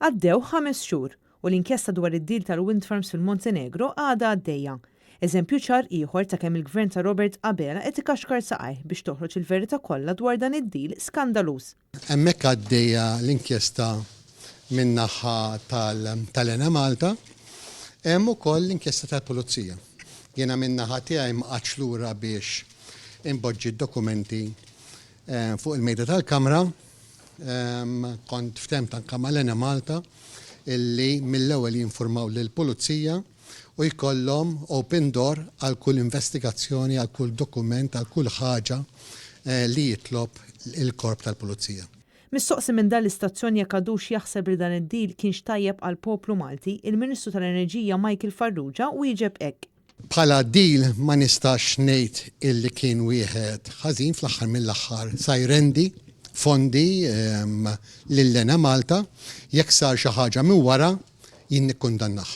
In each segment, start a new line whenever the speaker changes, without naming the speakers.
Għaddew 5 xhur u l-inkjesta dwar id-deal tal-wind farms fil-Montenegro għadha għaddejja. Eżempju ċar ieħor ta' kemm il-Gvern ta' Robert Abela qed ikaxkar saqajh biex toħroġ il-verità kollha dwar dan id-deal skandaluż.
Hemmhekk għaddejja l-inkjesta min-naħa tal-Enemalta. Hemm ukoll l-inkjesta tal-Pulizija. Jiena min-naħa tiegħi ma qgħadtx lura biex inpoġġi d-dokumenti fuq il-mejda tal-Kamra. Kont ftemt anke mal-Enemalta illi mill-ewwel jinfurmaw lill-Pulizija u jkollhom open door għal kull investigazzjoni, għal kull dokument, għal kull ħaġa li jitlob il-korp tal-Pulizija.
Mistoqsi minn dan l-istazzjon jekk għadux jaħseb li dan id-deal kienx tajjeb għall-poplu Malti, il-Ministru tal-Enerġija Michael Farrugia wieġeb hekk.
Bħala deal ma nistax ngħid illi kien wieħed ħażin, fl-aħħar mill-aħħar sa jrendi fondi lill-Enemalta, jekk sar xi ħaġa minn wara jien nikkundannah.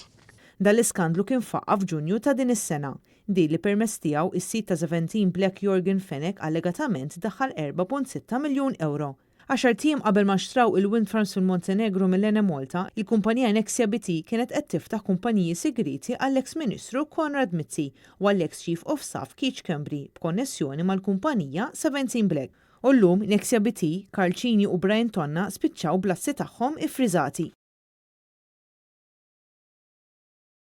Dan l-iskandlu kien faqqa' f'Ġunju ta' din is-sena. Deal li permezz tiegħu is-sid ta' 17 Black Yorgen Fenech allegatament daħħal 4.6 miljun ewro. Għaxart ijiem qabel ma xtraw il-wind farms fil-Montenegro mill-Enemalta, il-kumpanija Nexia BT kienet qed tiftaħ kumpaniji sigrieti għall-eks Ministru Konrad Mizzi u għall-eks Chief of Staff Keith Schembri b'konnessjoni mal-kumpanija 17 Black. U llum Nexia BT, Karl Cini u Brian Tonna spiċċaw bl-assi tagħhom iffriżati.